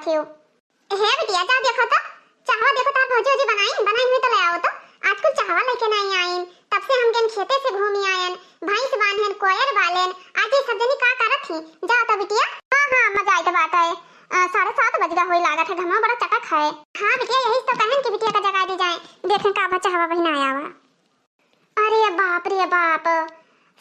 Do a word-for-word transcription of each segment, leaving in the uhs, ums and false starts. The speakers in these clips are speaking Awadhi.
क्यों? हे बिटिया, जा देखो तो, चाहवा देखो, तार भौजी ओजी बनाई, बनाई हुई तो ले आओ तो। आज कुल चाहवा लेके नहीं आईन, तब से हम गेन खेते से घूमी आयन, भैंस बांधेन, कोयर बालेन। आज ये सब जनी का करत ही? जा तो बिटिया। हाँ, हाँ, अम्मा, जाए तो बात है। अ, साढ़े सात बज गया होई लागत है, घमा बड़ा चटक है। हाँ बिटिया, यही तो कहन कि बिटिया का जगा दी जाए, देखें का बा चाहवा बहिन आया हुआ। अरे बाप रे बाप,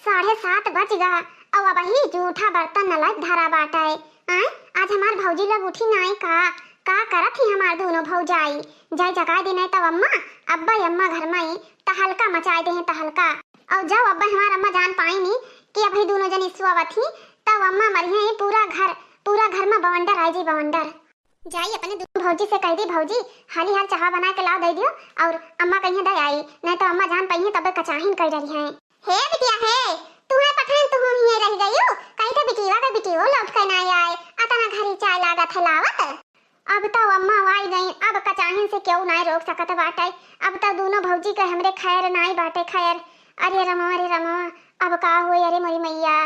साढ़े सात बज गा, अउ अबही जूठा बर्तन नलक धरा बाटै। आय, आज हमार भौजी लोग उठी नाई का? का करत ही हमार दूनो भौजाई? जाई जगाई दे नाई तब अम्मा, अब्बा अम्मा घर में ही तहलका मचाई दे हैं, तहलका। अउ जब अब्बा हमार अम्मा जान पाई नी कि अबही दूनो जनी सुआवत ही, तब अम्मा मरिहे ही पूरा घर, पूरा घर में बवंडर आई जी, बवंडर। जाई अपने दूनो भौजी से कह दी, "भौजी, हाली हाल चाहा बना के लाव दे दियो, और अम्मा कहिए दे आई, नहीं तो अम्मा जान पाइए तबे कचाहिन कर डरी हैं।" हे बिटिया हे, तू है पठान, तू हिये रह गयू, कहीं तो बिटिया का बिटियो लौट के ना आए, अतना घरी चाय लागत है लावत। अब तो अम्मा आई गई, अब कचाहिन से क्यों ना रोक सकत बाटे, अब तो दूनो भौजी के हमरे खैर नाई बाटे खैर। अरे रमवा, अरे रमवा, अब का होई, अरे मोरी मैया।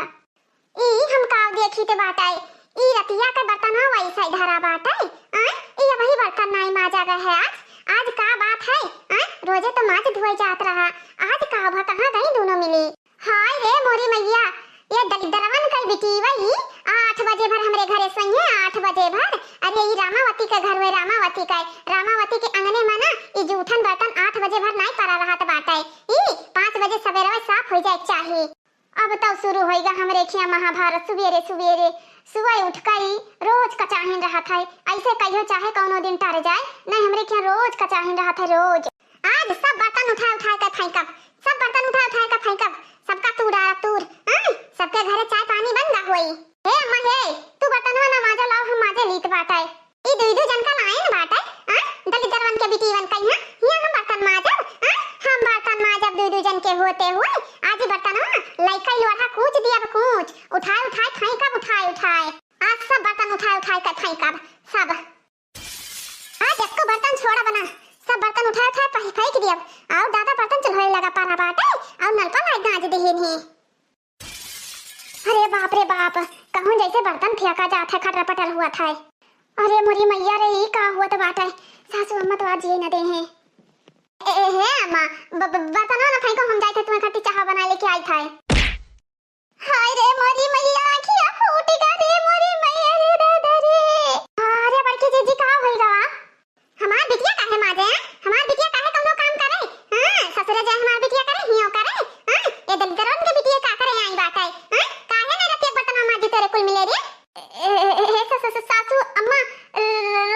ई हम का देखी ते बाटै? ई रतिया के बर्तन हो वैसे धरा बाटै। आय, ई अबही बर्तन नाई माजा गए है आज। आज का बात है? आय, रोजे तो माज धोए जात रहा। आज का भा कहाँ गई दूनो मिली? हाय रे मोरी मैया, ये दलिद्रवन कई बिटिया ई आठ बजे भर हमरे घरे सोइहे, आठ बजे भर। अरे ई रामावती के घर हुए, रामावती के, रामावती के अंगने में ना ई जूठन बर्तन आठ बजे भर नाई परा रहत बाटै। ई पाँच बजे सवेरे साफ हो जाए चाही। अब तो शुरू होइगा हमरे खिया महाभारत। सुबेरे सुबेरे सुबह उठ के ही रोज कचाहिन रहत है। ऐसे कहियो चाहे कौनो दिन टर जाए, नहीं हमरे खिया रोज कचाहिन रहत है, रोज। आज सब बर्तन उठा उठा के फेंकब, सब बर्तन उठा उठा के फेंकब, सबका तूड़ा तूर, हाँ? सबके घरे चाय पानी बन गा होई। हे अम्मा हे, तू बर्तनवा ना माजा लाओ, हम माजे लीत बाटै। ई दुई दुई जन का लाइन बाटै, आ? दलिद्रवन के बिटियवन कहिया, हिया हम बर्तन माजब, आ? हम बर्तन माजब दुई दुई जन के होते हुए, आज ई बर्तनवा लइका लोढ़ा कूच दियब कूच, उठाए उठाए फेंकब, उठाए उठाए। आज सब बर्तन उठाए उठाए के फेंकब, सब। आज एको बर्तन छोड़ब ना, सब बर्तन उठाए उठाए फे-, फेंक दियब। और दादा बर्तन चुल्हे लगा पारा बाटै, और नल पर लाइट गाज दिहिन ही। अरे बाप रे बाप, कहूँ जैसे बर्तन फेंका जात है, खटर पटर हुआ था। अरे मोरी मैया रे, ई का हुआ तो बात है, सासू अम्मा तो आज ये न दे हैं। ए, ए, हे अम्मा, ब-, ब-, बर्तन ना फेंको, हम जाए थे तुम्हें खट्टी चाहा बना लेके आई था। हाय रे मोरी मैया, आँखिया फूट गा रे मोरी मैया रे दादा रे। अरे बड़की जीजी, का होई गवा? हमार बिटिया काहे माजे, हैं? हमार बिटिया काहे कौनो काम करे? हाँ, ससुरे जाए हमार बिटिया करे, हियो करे? हाँ, ये दलिद्रन के बिटिया का करे आई बात है? हाँ, काहे नहीं रखे बर्तन माजी तोरे कुल मिले रे? ए, ए, ए, ए, स-, स-, स-, सासू अम्मा, अ,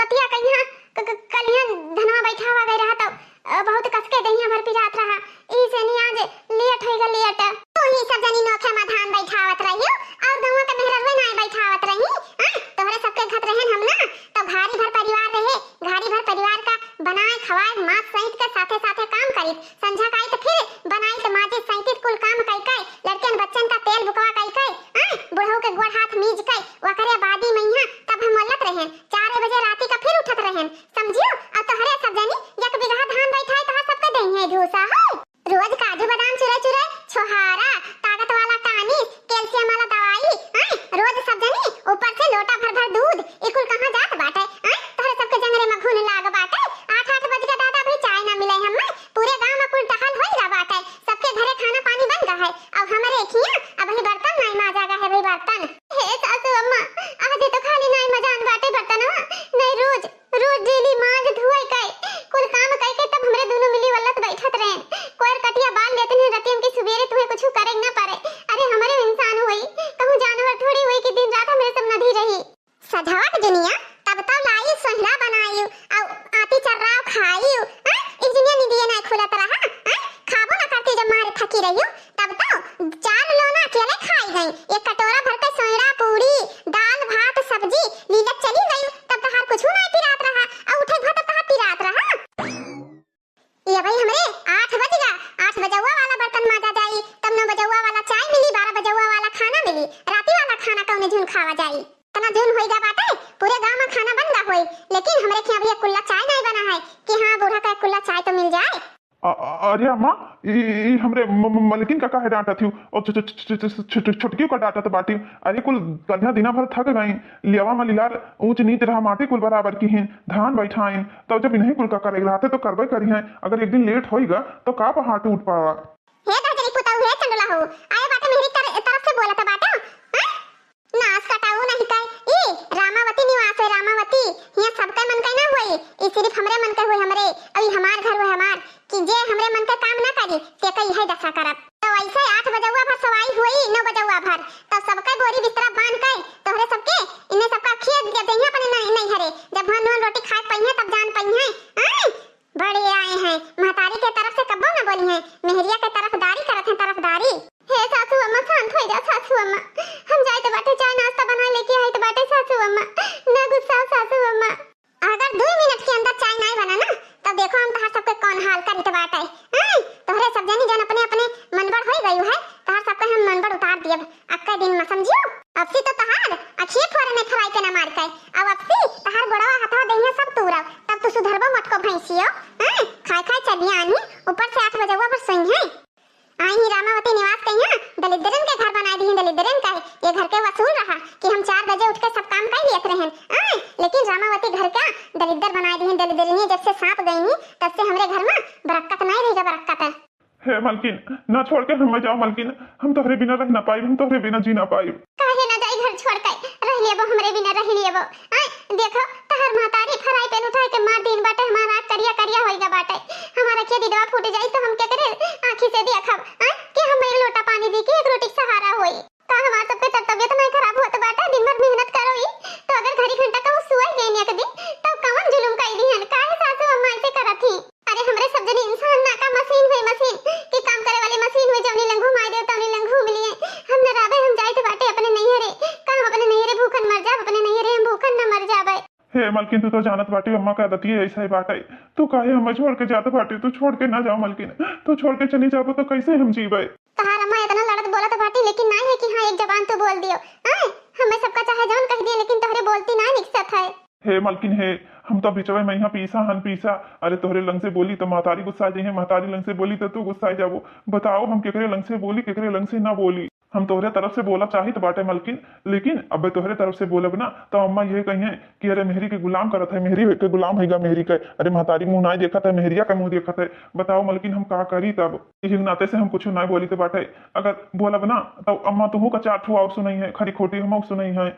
रतिया कहिया, क-, क-, कलिया धनवा बैठावा गए रहा तो, अ, बहुत कसके दहिया भर पिरात रहा। ई से नहीं आज लेट होइगा, लेट। तू ही सब जनी नोखे मा धान बैठावत रहियो और गौवा के मेहररुए नाय बैठावत रही। हाँ, तोहरे सबके घत रहन हम ना, तो घारी भर परिवार रहे, घारी भर परिवार का बनाए खवाए मात सहित के साथे साथे काम करित। संझा काई तो फिर बनाइत माजित सहितित कुल काम कई कई, लड़कन बच्चन का तेल बुकवा कई कई, हाँ, बुढ़ऊ के गोड़ हाथ मीज कई, वकरे बादी मइहा तब हम मलत रहन। चार बजे राती का फिर उठत रहन, समझियो? और तोहरे सब जनी एक बीघा धान बैठाए तोहर सबके देइहे धूसा हो। रोज काजू बादाम चुरे चुरे, छोहारा, ताकत वाला टानिस, कैल्शियम वाला दवाई, आय, रोज सब जनी ऊपर से लोटा भर भर दूध, ई कुल कहाँ जात बाटे, आय, तोहरे सबके जंगरे में घुन लाग बाटे। आठ आठ बज के दादा अभी चाय ना मिले हमें, पूरे गांव में कुल टहल होई गा बाटे, सबके घरे खाना पानी बन गा है, अब हमरे खिया अबही बर्तन नाई माजा गा है भाई बर्तन। हे सासू अम्मा, आज तो खाली नाई मजान बाटे बर्तनवा, नहीं रोज रोज डेली माज धुआई कई, कुल काम कई के तब हमरे दोनों मिली वल्लत बैठत रहेन। कोयर कटिया बाल लेते हैं रतियन के सुबेरे, तुहे कुछ करे न पड़े। अरे हमरे इंसान हुई, कहूँ जानवर थोड़ी हुई कि दिन रात हमरे सब नदी रही। सजावट दुनिया, तब तो लाई सोहरा बनायु, अउ आती चर्राव खायु, हाँ? ई दुनिया निदिये ना खुलत रहा, हाँ? खाबो ना करती जब मारे थकी रहियो, तब तो चार लोना अकेले खाई गई। एक कटोरा भर के सोहरा, पूरी, दाल, भात, सब्जी लीलत चली गई, तब तहार कुछ ना पिरात रहा, और उठे भा तब तहार पिरात रहा। ये भाई हमरे आठ बज गा, आठ बजौआ वाला बर्तन माजा जाई, तब नौ बजौआ वाला चाय मिली, बारह बजौआ वाला खाना मिली, राती वाला खाना कौने झुन खावा जाई? इतना झुन होई गा बाटे, पूरे गांव में खाना बन गा होई, लेकिन हमरे खिया अभी एक कुल्ला चाय नहीं बना है कि हाँ बूढ़ा का एक कुल्ला चाय तो मिल जाए। अ-, अ-, अरे अम्मा, ई, ई हमरे म-, म-, मलकिन का काहे डाँटत हिउ? और छ-, छ-, छोटकियो का डाँटत बाटी। अरे कुल कन्या दिना भर थक गई, लियावा मलिलार ऊँच नीच रहा, माटी कुल बराबर किहिन, धान बैठाइन, तब जब इन्हीं कुल का करे रहते तो करबे करिहैं। अगर एक दिन लेट होइगा तो का पहाड़ टूट पावा? हे दहजरी पुतऊ, हे चंडुला हो, आए बाटे मेहरी तर-, तरफ से बोलत बाटे, हैं? नास कटाऊ नहीं कहे, ई रामावती निवास है, रामावती। हियां सबके मन के ना होई, ई सिर्फ हमरे मन के होई, हमरे। अभी हमार घर होई, हमार, कि जे हमरे मन के काम ना करी, तेके इहे दशा करब। तो ऐसे आठ बजौआ भर सवाई होई, नौ बजौआ भर, तो सबके बोरी बिस्तरा बांध के तोहरे सबके, इन्हें सबका खिया दिया देहिया अपने नहीं, नहीं हरे। जब भान नून रोटी खाए पइहे तब जान पइहे। आय, बड़े आए हैं, महतारी के तरफ से कब्बो न बोली हैं, मेहरिया के तरफदारी करत हैं, तरफदारी। हे सासू अम्मा, शांत हो जा सासू अम्मा, हम जाइत बाटे, चाय नाश्ता बना लेके आइत बाटे सासू अम्मा, ना गुस्सा सासू अम्मा। अगर दो मिनट के अंदर चाय नाई बना ना, तब देखो हम तहार सबके कौन हाल करित बाटे। हैं? तोहरे सब जनी जन अपने अपने मनबड़ होई गयू है, तहार सबके हम मनबड़ उतार दियब। अक्का दिन में समझियो, अबसी तो तहार अखिए फोरे में खराई के ना मार के, अब अबसी तहार गोड़वा हथवा देहिया सब तूरब, तब तू सुधरबो मटको भैंसियो। हैं? खाए खाए चलिया आनी, ऊपर से आठ बजौआ पर सोई है। आई ही रामावती निवास कहिया, दलिद्रन के घर बनाए दी हैं, दलिद्रन का। ये घर के वसूल रहा कि हम चार बजे उठ के सब काम कर लियत रहन। आय, लेकिन रामावती घर का दलिद्र बनाए दी हैं, दलिद्रनी जब से सांप गई नी, तब से हमरे घर में बरकत नहीं रहेगा, बरकत। हे मलकिन, ना छोड़ के हमें जाओ मलकिन, हम तोहरे बिना रह ना पाइब, हम तोहरे बिना जी ना पाइब। काहे ना जाई घर छोड़ के, रह लेबो हमरे बिना, रह लेबो। आय, देखो, तहर महतारी fry pan उठाए के मार दीन बाटे, हमार आँख करिया करिया होइगा बाटे। हमार अखिया दिदवा फूट जाई तो हम केकरे आँखी से देखब, आय, कि हम एक लोटा पानी दी कि एक रोटी के सहारा होई। का हमार सबके तब तबियत नहीं खराब होत बाटे, दिन भर मेहनत करो ई, तो अगर घड़ी घंटा का उ सुअई गई एक दिन, तो कवन जुलुम कई दिहन, काहे सासू अम्मा ऐसे करत ही? अरे हमरे सब जनी इंसान ना का, मशीन हुए, मशीन के काम करे वाली मशीन हुए, जवनी लंग घुमाई दे तवनी लंग घूम लिए। हम न रहबे, हम जाइत बाटे अपने नैहरे। का हम अपने नैहरे भूखन मर जाब? अपने नैहरे हम भूखन न मर जाबे। हे मलकिन, तू तो जानत बाटी अम्मा का आदतिये ऐसा ही बाटे। तू काहे हमें छोड़ के जात बाटी? तू छोड़ के ना जाओ मलकिन, तू छोड़ के चली जाबो तो कैसे हम जीबे? तहार अम्मा इतना लड़त बोलत बाटी, लेकिन नाई है कि हाँ एक जबान तू बोल दियो। आय, हमें सबका चाहे जौन कह दिए, लेकिन तोहरे बोलती ना निकसत है। हे मलकिन हे, हम तो बिचवे में यहाँ पीसा हन पीसा। अरे तोहरे लंग से बोली तो महतारी गुस्सा जाइए, महतारी लंग से बोली तो तू गुस्सा जाबो। बताओ हम केकरे लंग से बोली, केकरे लंग से ना बोली। हम तोहरे तरफ से बोला चाहित बाटे मलकिन, लेकिन अब तोहरे तरफ से बोलब ना तो अम्मा ये कहिए कि अरे मेहरी के गुलाम करत है, मेहरी के गुलाम हैगा मेहरी के। अरे महतारी मुँह नाई देखत है, मेहरिया का मुँह देखत है। बताओ मलकिन हम का करी तब? यही नाते से हम कुछ नाई बोलित बाटे। अगर बोलब ना तो अम्मा तुहू का चार ठो और सुनई है, खरी खोटी हम सुनई है।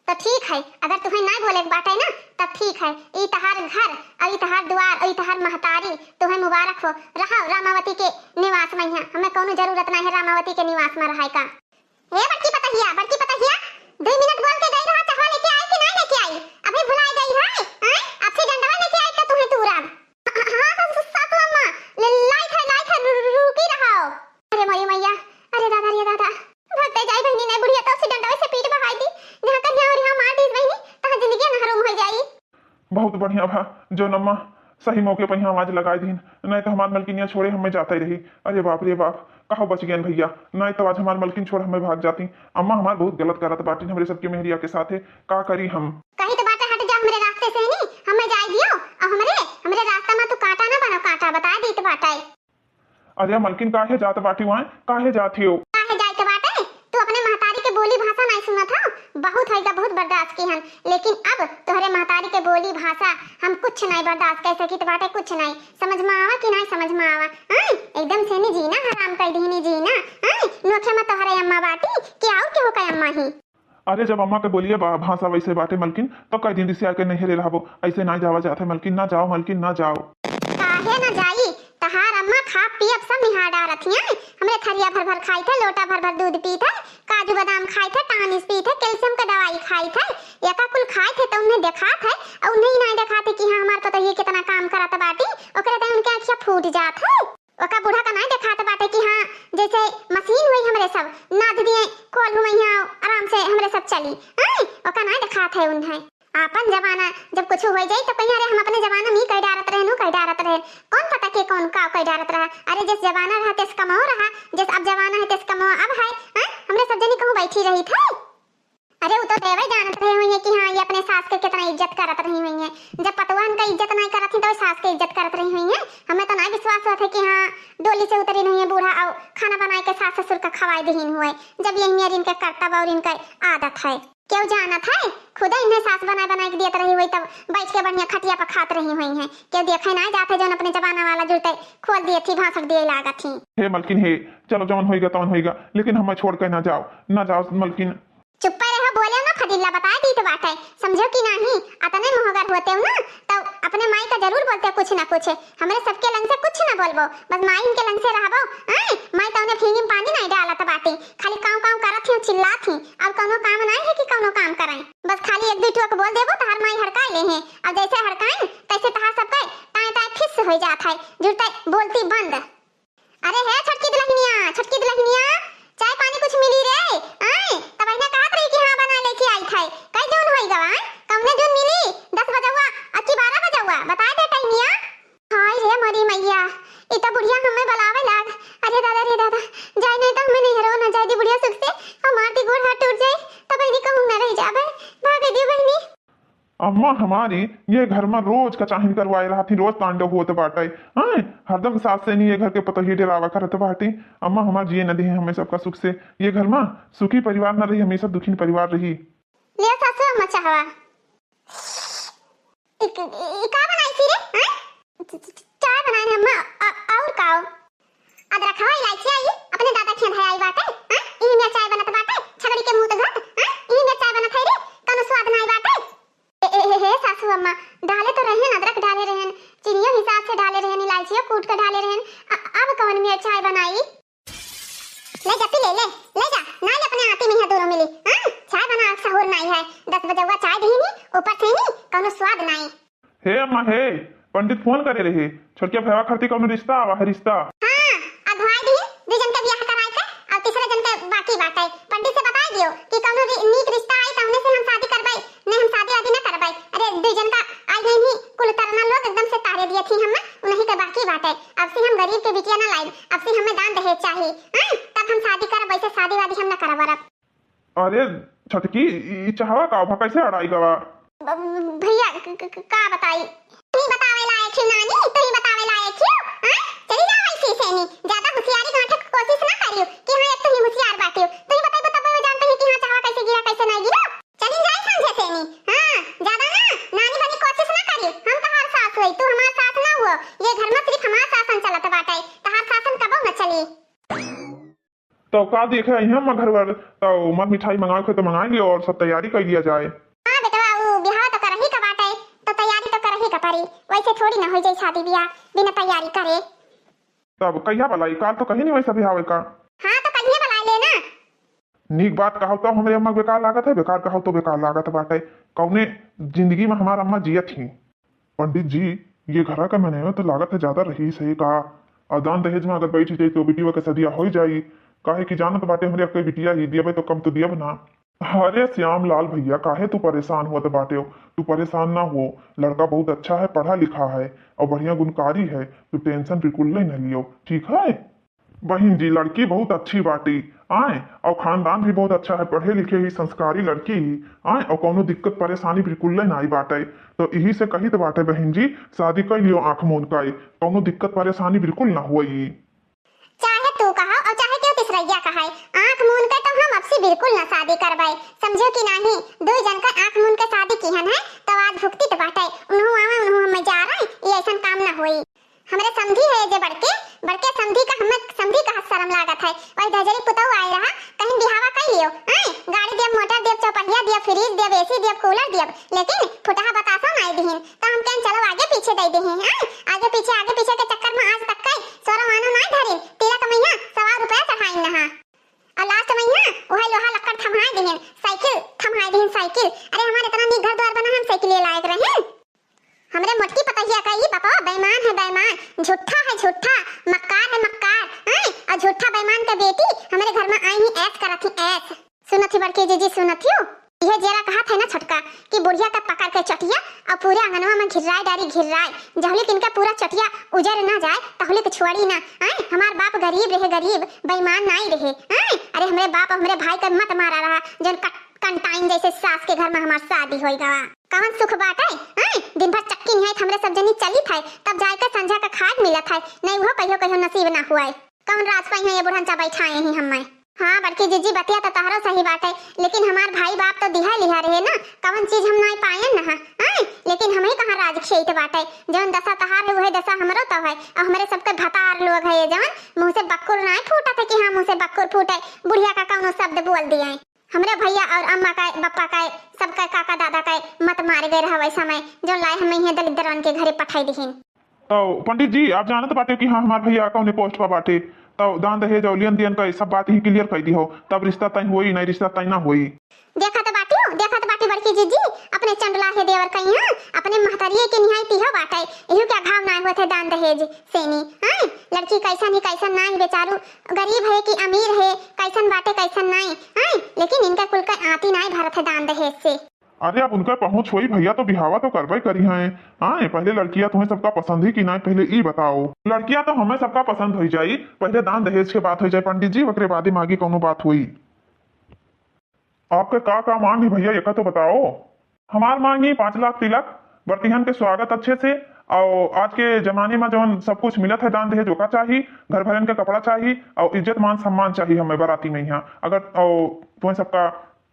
तो ठीक है, अगर तुहें ना बोले के बाटे ना, तब ठीक है। ई तहार घर, और ई तहार द्वार, और ई तहार महतारी, तुहें मुबारक हो। रहो रामावती के निवास में यहाँ, हमें कोनो जरूरत ना है रामावती के निवास में रहे का। ए बड़की पतहिया, बड़की पतहिया, दो मिनट बोल के गई रहा, चाहवा लेके आई कि ना लेके आई? अभी भुला गई है, हैं? अब से डंडवा लेके आई तो तुहें तूरा। हाँ, हाँ, हाँ, सासू अम्मा, ले, लाइट है, लाइट है, रु-, रु-, रुकी रहो। अरे मोरी मैया, अरे दादा, रे दादा, भगते जाई बहिनी, नहीं बुढ़िया तो उसी डंडवे से पीठ बहाई दी, जहाँ का ध्यान रिहा मार दीस बहिनी, तहाँ जिंदगी नहरुम हो जाई। बहुत बढ़िया भा, जौन अम्मा सही मौके पर यहाँ आवाज लगाई दीन, नहीं तो हमार मलकिनिया छोड़े हमें जाता ही रही। अरे बाप रे बाप, कहो बच गयन भैया, नहीं तो आज हमार मलकिन छोड़ हमें भाग जाती। अम्मा हमार बहुत गलत करत बाटिन हमरे सबके मेहरिया के साथे, का करी हम? कही तो बाटे हट जा हमरे रास्ते से नी, हमें जाए दियो, और हमरे, हमरे रास्ता में तू कांटा ना बनो, कांटा बता दीत बाटे। अरे मलकिन, काहे जात बाटी वहाँ, काहे जात हियो? काहे जाए के बाटे? तू अपने महतारी के बोली भाषा नहीं सुनत हो, बहुत होइगा, बहुत बर्दाश्त की हन, लेकिन अब तोहरे महतारी के बोली भाषा हम कुछ नहीं बर्दाश्त कर सकित बाटे, कुछ नहीं। समझ में आवा कि नहीं समझ में आवा? आय, एकदम से नी जीना हराम कर दीनी जीना। आय, नोखे में तोहरे अम्मा बाटी कि और केहू का अम्मा ही? अरे, जब अम्मा के बोलिए बा-, भाषा वैसे बाटे मलकिन, तो कई दिन रिसिया के नैहरे रहबो। ऐसे ना जावा जात है मलकिन, ना जाओ मलकिन, ना जाओ। काहे ना जाई? तहार अम्मा खा पियब सब निहार डारत हियां। हमरे थरिया भर भर खाई थे, लोटा भर भर दूध पी थे, काजू बादाम खाई थे, टानिस पी थे, कैल्शियम के दवाई खाई थे। एका कुल खाई थे तो उन्हें देखात है, और उन्हें ही ना देखात है कि हाँ हमार पतोहिए कितना काम करत बाटी, ओकरे तो उनके आँखिया फूट जात है। ओका बूढ़ा का नाय देखात बाटे कि हाँ, जैसे मशीन हुई हमरे सब, नाद दिए, खोल हुई यहाँ, आराम से हमरे सब चली। हैं? ओका नाय देखात है उन्हें। आपन जमाना जब कुछ हो जाई तो कहीं, "अरे, हम अपने जमाना में कई डारत रहे, नु कई डारत रहे।" कौन पता के कौन का कई डारत रहा? अरे, जिस जमाना रहा, तेस कमाओ रहा, जिस अब जमाना है, तेस कमाओ अब है। हैं? हमरे सब जनी कहूँ बैठी रही थे। अरे, उ तो देवै जानत रही हुइहैं कि हाँ, ये अपने सास के कितना इज्जत करत रही हुइहैं। जब पतोहन का इज्जत नाहीं करत ही, तब सास के इज्जत करत रही हुइहैं। हमें तो नाहीं विश्वास होत है कि हाँ, डोली से उतरी हुइहैं बूढ़ा और खाना बनाए के सास ससुर का खवाए दिहिन हुए, जब यही मेर इनके करतब और इनके आदत है। केहू जानत है? खुदे इन्हें सास बनाए बनाए के दियत रही हुई, तब बैठ के बढ़िया खटिया पर खात रही हुइहैं। केहू देखे नाहीं जात है, जौन अपने जमाना वाला जुरते खोल दिए थी, भांसर दिए लागत ही। हे मलकिन हे, चलो जौन होइगा तौन होइगा, लेकिन हमें छोड़ के ना जाओ, ना जाओ मलकिन। चुप्पे रहो, बोलेउ ना फजीला, बताए दीत बाटे, समझो कि नाहीं? अतने मोहगर होतेउ ना, तउ अपने माई का जरूर बोलते कुछ ना कुछ। हमरे सबके लंग से कुछ ना बोलबो, बस माई इनके लंग से रहबो। आय, माई तौने भींगी में पानी नाहीं डालत बाटे, खाली कांव कांव करत ही, चिल्लात ही, और कौनो काम नाहीं है कि कौनो काम कराई। बस खाली एक दुइ ठो के बोल देबो, तहार माई हड़काई लेहे, और जैसे हड़काई तैसे तहार सबके टाँय टाँय फिस होइ जात है, जुरते बोलती बंद। अरे हे छोटकी दुलहिनिया, छोटकी दुलहिनिया, चाय पानी कुछ मिली रे? आय, तब अहिने कहत रही कि हाँ, बना लेके आई थे। कई जून होई गवा, आय? कौने जून मिली? दस बजौआ, अक्की बारह बजौआ, बताए दे टहनिया। हाय रे मोरी मैया, ई तो बुढ़िया हमें बुलावे लाग। अरे दादा रे दादा, जाए नहीं तो हमें नैहरो ना जाए दी बुढ़िया सुख से, हमार दी गोड़ हाथ टूट जाए, तब बहनी कहूँ ना रह जाबे, भागे दियो बहनी। अम्मा हमारी, ये घर में रोज कचाहिन करवाए रहत ही, रोज तांडव होत बाटे। आय, हरदम सास से नहीं ये घर के पतोहिए डेरावा करत बाटे। अम्मा हमार जिए न देहे हमें सबका सुख से। ये घर में सुखी परिवार न रही, हमेशा दुखी परिवार रही। ले सासू अम्मा चाहवा। इ, इ, इ का बनाई थी रे? आय? च-, च-, च-, चाय बनाए अम्मा, अ-, और का हो? अदरकवा इलायची आई, अपने दादा के धयाई बाटे, हाँ? इही में चाय बनत बाटे, छगड़ी के मुंह तो धत, हाँ? इही में चाय बनत है रे, कौनो स्वाद नाई बाटे। ए, ए, ए, हे सासू अम्मा, डाले तो रहेन, अदरक डाले रहेन, चीनियो हिसाब से डाले रहेन, इलायचियो कूट के डाले रहेन, अ-, अब कौन में चाय बनाई? ले जा पी ले, ले, ले जा, ना ले अपने आती में यहाँ दोनों मिली, हाँ? चाय बना सहूर नाई है, दस बजौआ चाय दीनी, ऊपर से नी, कौनो स्वाद नाई। हे अम्मा हे, पंडित फोन करे रहे, छोटकिया भैया खातिर कौनो रिश्ता आवा है, रिश्ता। हाँ, अगुवाई दी, दू जन के बियाह कराए के, और तीसरे जन के बाकी बाटे। पंडित से बताई दियो कि कौनो रि-, नीक रिश्ता आई, तौने से हम शादी करबै, नहीं हम शादी वादी न करबै। अरे, दू जन का आई गई ही कुल तरना लोग एकदम से तारे दिए थी हम, उन्हीं के बाकी बाटे। अब से हम गरीब के बिटिया न लाई, अब से हमें दान दहेज चाहिए, हाँ? तब हम शादी करब, वैसे शादी वादी हम न करब अरब। अरे छोटकी, ई, ई चाहवा का भा कैसे अड़ाई गवा? ब-, भैया, क-, क-, क-, का बताई? तुही बतावे लायक ही नानी, तुही बतावे लायक ही, हाँ? चली जाओ ऐसी सेनी, ज्यादा होशियारी गांठे की कोशिश ना करियो कि हाँ, एक तुही होशियार बाटियो। तुही बताइबो तब वो जानते हैं कि हाँ, चाहवा कैसे गिरा, कैसे नहीं गिरा। चली जाए समझे सेनी, हाँ, ज्यादा ना नानी बनी कोशिश ना करियो। हम तहार सास हुई, तू हमार सास ना हुआ। ये घर में सिर्फ हमार शासन चलत बाटे, तहार शासन कबो न चली। तो का देखे आई हम घर वर, तो मत मिठाई मंगावे के तो मंगा लियो और सब तैयारी कर लिया जाए। हाँ बेटवा, उ बियाह तो करही का बाटे, तो तैयारी तो करही का पड़ी। वैसे थोड़ी ना हो जाई शादी बियाह बिना तैयारी करे। तब कहिया बलाई? काल तो कहीं नहीं वैसा बियाह का। हाँ तो कहिए बलाई लेना। नीक बात कहो तो हमरे अम्मा के बेकार लागत है, बेकार कहो तो बेकार लागत बाटे। कौने जिंदगी में हमार अम्मा जियत ही। पंडित जी, ये घरा का मनई तो लागत है ज्यादा रहीस है का? और दान दहेज में अगर बैठ जाई तो बिटिया के सदिया हो जाई, काहे कि जानत बाटे हमरे अक्के बिटिया ही, दियबे तो कम तो दियब ना। अरे श्याम लाल भैया, काहे तू परेशान होत बाटे हो? तू परेशान ना हो, लड़का बहुत अच्छा है, पढ़ा लिखा है और बढ़िया गुणकारी है, तू tension बिल्कुल ले ना लियो, ठीक है? बहिन जी, लड़की बहुत अच्छी बाटी, आए, और खानदान भी बहुत अच्छा है, पढ़े लिखे ही, संस्कारी लड़की ही, आए, और कौनो दिक्कत परेशानी बिल्कुल नहीं आई बाटे। तो यही से कहित बाटे बहिन जी, शादी कर लियो आँख मूंद का, कौनो दिक्कत परेशानी बिल्कुल ना होई। चाहे तू कहा और चाहे क्यों तीसरैया कहा, आँख मूंद के तो हम अब से बिल्कुल ना शादी करबे, समझो कि नहीं? दो जन का आँख मूंद के शादी किहन है, तो आज भुगतित बाटे, उन्हों आवे, उन्हों हमें जा रहे, ये ऐसन काम ना होई। हमरे समधी है जे बड़के, बड़के समधी का हमें समधी का शर्म लागत है। वही धजरी पुतऊ आए रहा, कहीं बिहावा कर लियो, आए, गाड़ी दियब, मोटर दियब, चौपहिया दियब, fridge दियब, AC दियब, cooler दियब, लेकिन फुटहा बतासो नाई दिहिन। तो हम कहें चलो आगे पीछे दे दिहिन, आए, आगे पीछे, आगे पीछे के चक्कर में आज तक कई सोरो मानो नाई धरिन, तिलक मइहाँ सवा रुपया चढ़ाइन नहा। और last मइहाँ वही लोहा लक्कड़ थम्हाए दिहिन, साइकिल थम्हाए दिहिन, साइकिल। अरे हमारे इतना नीक घर द्वार बना, हम साइकिल लायक रहे। हमरे मोटकी पतोहिया का ई बापा बेईमान है, बेईमान, झूठा है, झूठा, मक्कार है, मक्कार, हैं? और झूठा बेईमान के बेटी हमरे घर में आई ही ऐश करत ही, ऐश। सुनत ही बड़की जीजी, सुनत ही हो? ये जेरा कहत है ना छोटका कि बुढ़िया का पकड़ के चटिया और पूरे आंगनवा में घिर्राए डारी, घिर्राए, जहली किनका पूरा चटिया उजर ना जाए, तहली के छोड़ी ना, हैं? हमार बाप गरीब रहे, गरीब, बेईमान नाई रहे, हैं? अरे हमरे बाप, हमरे भाई का मत मारा रहा, जौन कट अनटाइन जैसे सास के घर में हमार शादी होई गवा। कवन सुख बाटे, हैं? दिन भर चक्की निहाइत हमरे सब जनी चलित है, तब जाए के संझा का खाए मिलत है, नहीं वो कहियो कहियो नसीब ना हुए। कवन राज पाई है ये बुढ़नचा बैठाए ही हमें। हाँ बड़की जीजी, बतिया तो तहरो सही बाटे, लेकिन हमार भाई बाप तो दिहा लिहा रहे ना, कवन चीज हम नाई पायन ना, हैं? लेकिन हम ही कहाँ राज खियत बाटे, जवन दशा तहार है वही दशा हमरो तो है, और हमरे सबके भतार लोग है ये जवन मुंह से बक्कुर नाई फूटत है कि हाँ मुंह से बक्कुर फूटे, बुढ़िया का कौनो शब्द बोल दिए। हमरे भैया और अम्मा का, बप्पा का, सबका काका दादा का मत मारे गए रहा वही समय, जो लाए हमें यहाँ दलिद्दरन के घरे पठाई दिहिन। तो पंडित जी, आप जानत बाटे कि हाँ, हमार भैया कौने पोस्ट पर बाटे, तो दान दहेज और लियन दियन का सब बात ही क्लियर कर दी हो, तब रिश्ता तय होई, नहीं रिश्ता तय ना होई। देखत बाटी हो, देखत बाटी बड़की जीजी, अपने चंडला हे देवर कइहाँ, अपने महतरिये के निहाई तीहो बाटे, इहू के अभाव ना होत है दान दहेज से नी, हैं? लड़की कैसन ही कैसन नाई बेचारू, गरीब है कि अमीर है, कैसन बाटे कैसन नाई, हैं? लेकिन इनका कुल का आती नाई भरत है दान दहेज से। अरे, अब उनकर पहुँच होई भैया, तो बिहावा तो करबे करी हैं। हाँ, पहले लड़किया तुम्हें सबका पसंद ही कि नाई, पहले ई बताओ। लड़किया तो हमें सबका पसंद होई जाई, पहले दान दहेज के बात होई जाए पंडित जी, ओकरे बादे मांगी कौनो बात होई। आपके का का मांग है भैया, एका तो बताओ। हमार मांग है पाँच लाख तिलक, बरतिहन के स्वागत अच्छे से, और आज के जमाने में जौन सब कुछ मिलत है दान दहेज, ओका चाही, घर भरन के कपड़ा चाही, और इज्जत मान सम्मान चाही हमें बराती में यहाँ। अगर और तुम्हें सबका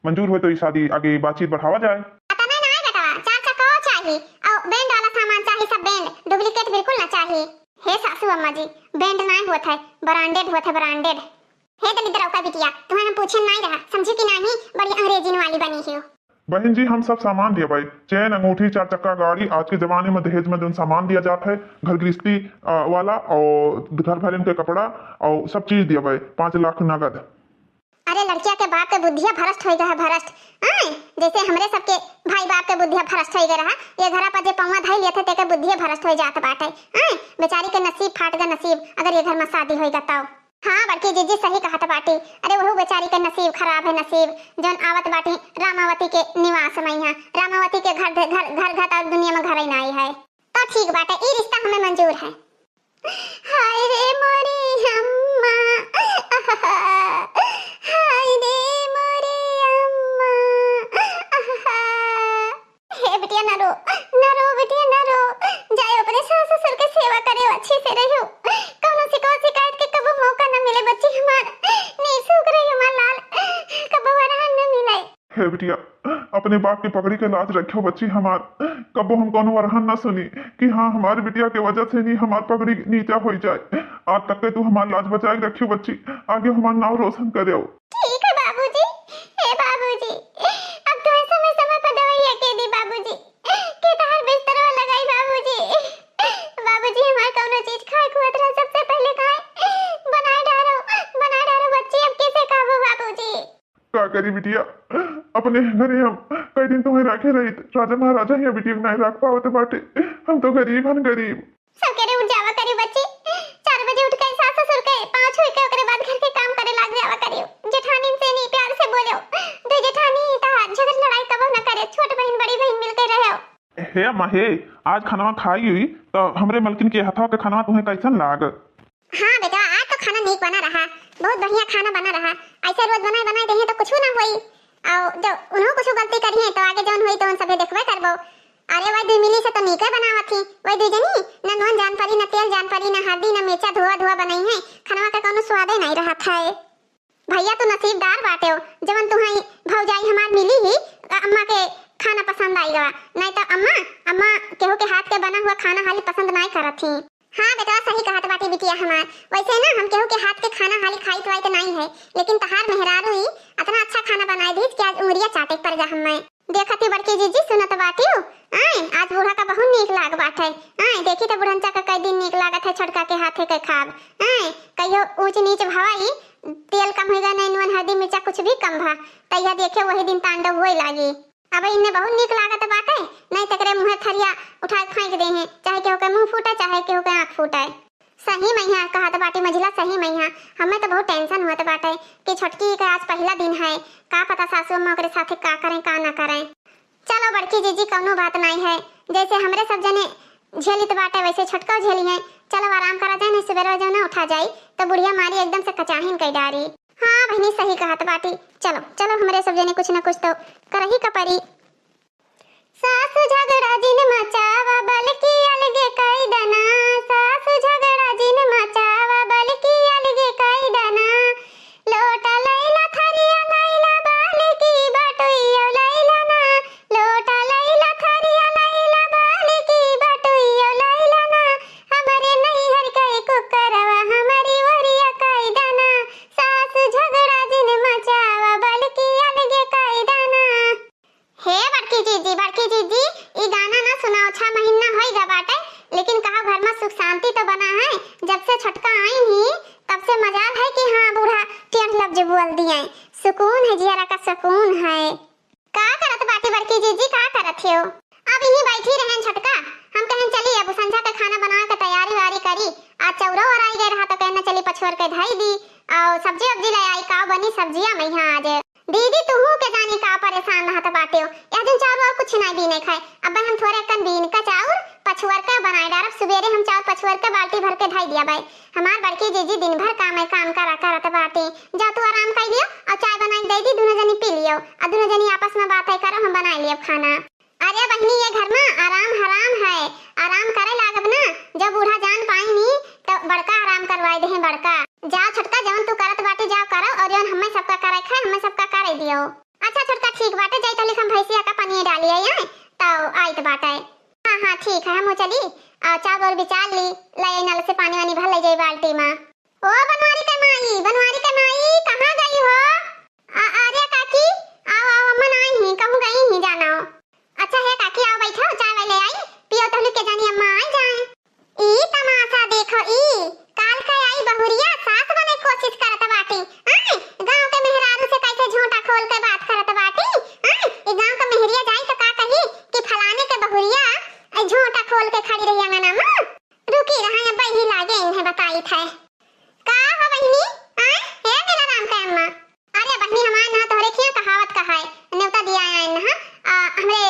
मंजूर होए तो ई शादी आगे बातचीत बढ़ावा जाए। अतना नाय बेटवा, चार चक्का चाही, और बैंड वाला सामान चाही, सब बैंड, डुप्लीकेट बिल्कुल ना चाही। हे सासू अम्मा जी, बैंड नाय होत है, ब्रांडेड होत है, ब्रांडेड। हे दलिद्दरऊ का बिटिया, तुम्हें हम पूछे नाय रहा, समझी कि नाही, बड़ी अंग्रेजी वाली बनी हो। बहन जी, हम सब सामान दिया भाई, चेन, अंगूठी, चार चक्का गाड़ी, आज के जमाने में दहेज में जौन सामान दिया जात है, घर गृहस्थी, अ, वाला, और घर भरन के कपड़ा, और सब चीज दिया भाई, पाँच लाख नगद। अरे लड़किया के बाप के बुद्धिया भ्रष्ट होई गया है, भ्रष्ट। आय, जैसे हमरे सबके भाई बाप के बुद्धिया भ्रष्ट होई गया रहा, ये घरा पर जे पौवा धई लिया थे, तेके बुद्धिया भ्रष्ट होई जात बाटे। आय, बेचारी के नसीब फाट गया नसीब, अगर ये घर में शादी होई गया तब। हाँ बड़की जीजी सही कहत बाटी। अरे वहू बेचारी के नसीब खराब है नसीब, जौन आवत बाटी रामावती के निवास में यहाँ, रामावती के घर, घर, घर, घर और दुनिया में घर ही नाई है। तो ठीक बाटे, ई रिश्ता हमें मंजूर है। हाय रे मोरी अम्मा, हाय रे मोरी अम्मा। हे बिटिया ना रो, ना रो बिटिया ना रो, जाए अपने सास ससुर के सेवा करे, अच्छे से रहो, कौनो शिकवा शिकायत के कबो मौका ना मिले बच्ची हमार, निसुख रही हमार लाल, कबो वरहन ना मिले। हे बिटिया, अपने बाप के पगड़ी के लाज रखियो बच्ची हमार, कबो हम कौनो वरहन ना सुनी कि हाँ हमार बिटिया के वजह से नहीं हमार पगड़ी नीचा हो जाए। आज तक के तू हमार लाज बचाए के रखियो बच्ची, आगे हमार नाव रोशन करेओ। ठीक है बाबूजी। हे बाबूजी, अब तो समय समय पर दवाई के दी बाबूजी, के तहर बिस्तरवा लगाई बाबूजी। बाबूजी हमार कौनो चीज खाए खुआत रहा, सबसे पहले खाए बनाए डारो, बनाए डारो बच्ची, अब कैसे खाबो बाबूजी? का करी बिटिया, अपने घरे हम कई दिन तुम्हें राखे रही, राजा महाराजा ही बिटिया के नहीं राख पावत बाटे। हम तो गरीब हन, गरीब। सबके रे उठ जावा करी बच्ची, चार बजे उठ के सास ससुर के पाँव छुई के ओकरे बाद घर के काम करे लाग जावा करी। जेठानी से नी प्यार से बोलो, दो जेठानी तहार झगड़ लड़ाई कबो न करे, छोट बहिन बड़ी बहिन मिलके रहो। हे अम्मा हे, आज खानवा खाई हुई तो हमरे मलकिन के हथवा के खानवा तुम्हें कैसन लाग? हाँ बेटा, आज तो खाना नीक बना रहा, बहुत बढ़िया खाना बना रहा। ऐसे रोज बनाए बनाए देहे तो कुछ ना होई। और जो उन्हों कुछ गलती करी है तो आगे जौन होई तो उन सभे देखबे करबो। अरे वही दुई मिली से तो नीके बनावत ही, वही दुई जनी न नून जान परी, न तेल जान परी, न हल्दी, न मिर्चा, धुआ धुआ बनाई है। खानवा का कौनो स्वादे नहीं रहत है। भैया तू नसीबदार बाटे हो, जवन तुहाई भौजाई हमार मिली ही, अम्मा के खाना पसंद आई गवा। नहीं तो अम्मा, अम्मा केहू के हाथ के बना हुआ खाना हाली पसंद नहीं करत ही। हाँ बेटवा, सही कहत बाटी बिटिया हमार। वैसे ना हम केहू के हाथ के खाना हाली खाइत वाइत नहीं है, लेकिन तहार मेहरारू ही इतना अच्छा खाना बनाए दीज कि आज उंगरिया चाटे के पड़ जा हमें। देखत ही बड़की जीजी, सुनत बाटियो, आय, आज बूढ़ा का बहुत नीक लाग बाटे। आय, देखी तो बुढ़नचा का कई दिन नीक लागत है छोटका के हाथे के खाब। आय, कहियो ऊंच नीच भवा ई, तेल कम होइगा, नहीं नून हल्दी मिर्चा कुछ भी कम भा, तैया देखे वही दिन तांडव होए लागी। अब इन्हें बहुत नीक लागत बाटे, नहीं तकरे मुँहे थरिया उठाए फेंक दे हैं, चाहे केहू के मुँह फूटे, चाहे केहू के आँख फूटे। सही मैया कहत बाटी मझिला, सही मैया, हमें तो बहुत टेंशन होत बाटे कि छोटकी के आज पहला दिन है, का पता सासू अम्मा ओकरे साथे का करें का ना करें। चलो बड़की जीजी कौनो बात नहीं है, जैसे हमरे सब जने झेलित बाटे वैसे छोटको झेली है। चलो आराम करा जाए, नहीं सुबेरवा जो ना उठा जाई तो बुढ़िया मारी एकदम से कचाहिन कई डारी। हाँ बहिनी, सही कहत बाटी। चलो, चलो, हमरे सब जने कुछ न कुछ तो करही का परी। सासु झगड़ा जिन मचावा, बलकी अलगे कई दना। सासु झगड़ा जिन मचावा, बलकी अलगे कई दना। लोटा लैला, थरिया लैला, बलकी बटुइयो लैला ना। लोटा लैला, थरिया लैला, बलकी बटुइयो लैला ना। हमरे नैहर के कुकरवा, हमरी ओरिया कई दना। सासु झगड़ा जिन मचावा, बलकी अलगे कई दना। हे बड़की जीजी, बड़की जीजी, ई गाना ना सुनाओ, छह महीना होई गा बाटे, लेकिन कहा घर में सुख शांति तो बना है। जब से छोटका आई ही, तब से मजाल है कि हाँ, बूढ़ा टेढ़ लफ्ज बोल दिए। सुकून है, जियरा का सुकून है। का करत बाटी बड़की जीजी, का करत हो? अब यहीं बैठी रहन छोटका, हम कहन चली अब संझा के खाना बनावे के तैयारी वारी करी। आज चौरो ओराई गए रहा तो कहन चली पछुअर के धई दी, और सब्जी उब्जी ले आई, का बनी सब्जिया में यहाँ आज। दीदी, तुहू के जानी का परेशान रहत बाटे हो। यह दिन चाउर और कुछ नहीं बीने खाए। अब हम थोरे कन बीन का चाउर पछुअर के बनाए डारब। सुबेरे हम चाउर पछुअर के बाल्टी भर के धई दिया बाई। हमार बड़की जीजी दिन भर काम है, काम करा करत बाटे। जा तू आराम कर लियो और चाय बनाई दे दी, दोनों जनी पी लियो और दोनों जनी आपस में बातें करो, हम बनाए लियो खाना। अरे बहिनी, ये घर में आराम हराम है, आराम करे लागब ना, जब बूढ़ा जान पाई नी तो बड़का आराम करवाए देहे बड़का। जा छोटका, जवन तू करत बाटे जा करो, और जवन हमें सबका करे खाए, हमें सबका करे दियो। अच्छा छोटका, ठीक बाटे, जाई तहली हम भैंसिया का पनिया डाली आई, आए तो आइत बाटे। हाँ हाँ ठीक है, हम चली, आ, चाउर बिचार ली, ले आई नल से पानी वानी भर ले जाई बाल्टी में। ओ बनवारी के माई, बनवारी के माई, कहाँ गई हो? आ, अरे काकी, आओ आओ, अम्मा ना आई ही, कहूँ गई ही जाना हो। अच्छा हे काकी, आओ बैठो, चाय वाय ले आई, पियो तहलू के जानी अम्मा आई जाए। ई तमाशा देखो ई, काल का आई बहुरिया सास बने कोशिश करत बाटी। आय, गांव के मेहरारू से कैसे झोंटा खोल के बात करत बाटी। आय, ई गांव के मेहरिया जाई तो का कही कि फलाने के बहुरिया, ऐ झोंटा खोल के खड़ी रही अंगना में। रुकी रहा, अब ही लागे इन्हें बताई थे। का हो बहिनी? आय, हे मेला राम के अम्मा। अरे बहिनी, हमार ना तोहरे खिया कहावत कहाए, नेवता दिया आए ना, आ, हमरे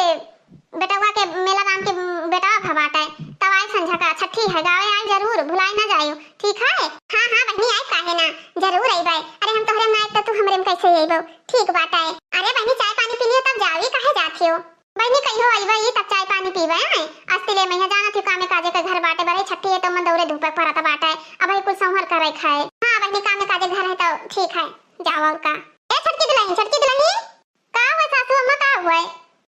बेटवा के, मेला राम के बेटवा भवाट है, तब आए संझा का छठी है, गावे आए जरूर, भुलाई ना जायो, ठीक है? हाँ हाँ बहिनी, आए काहे ना, जरूर अइबे। अरे हम तोहरे में ना आए तो तू हमरे में कैसे अइबो? ठीक बात है। अरे बहिनी, चाय पानी पी लियो तब जाओ, ई काहे जात हो? बहिनी कहियो अइबे ई तब चाय पानी पीबे, आए? अस्तिले में यहाँ जाना थी कामे काजे के घर बाटे, बड़े छठी है तो मन दौरे धूपे परत बाटे, अब ही कुल संभर करे खाए। हाँ बहिनी, कामे काजे घर है तो ठीक है, जाओ और का। ए छोटकी दुल्हन, छोटकी दुल्हन, का हुआ सासू अम्मा, का हुआ?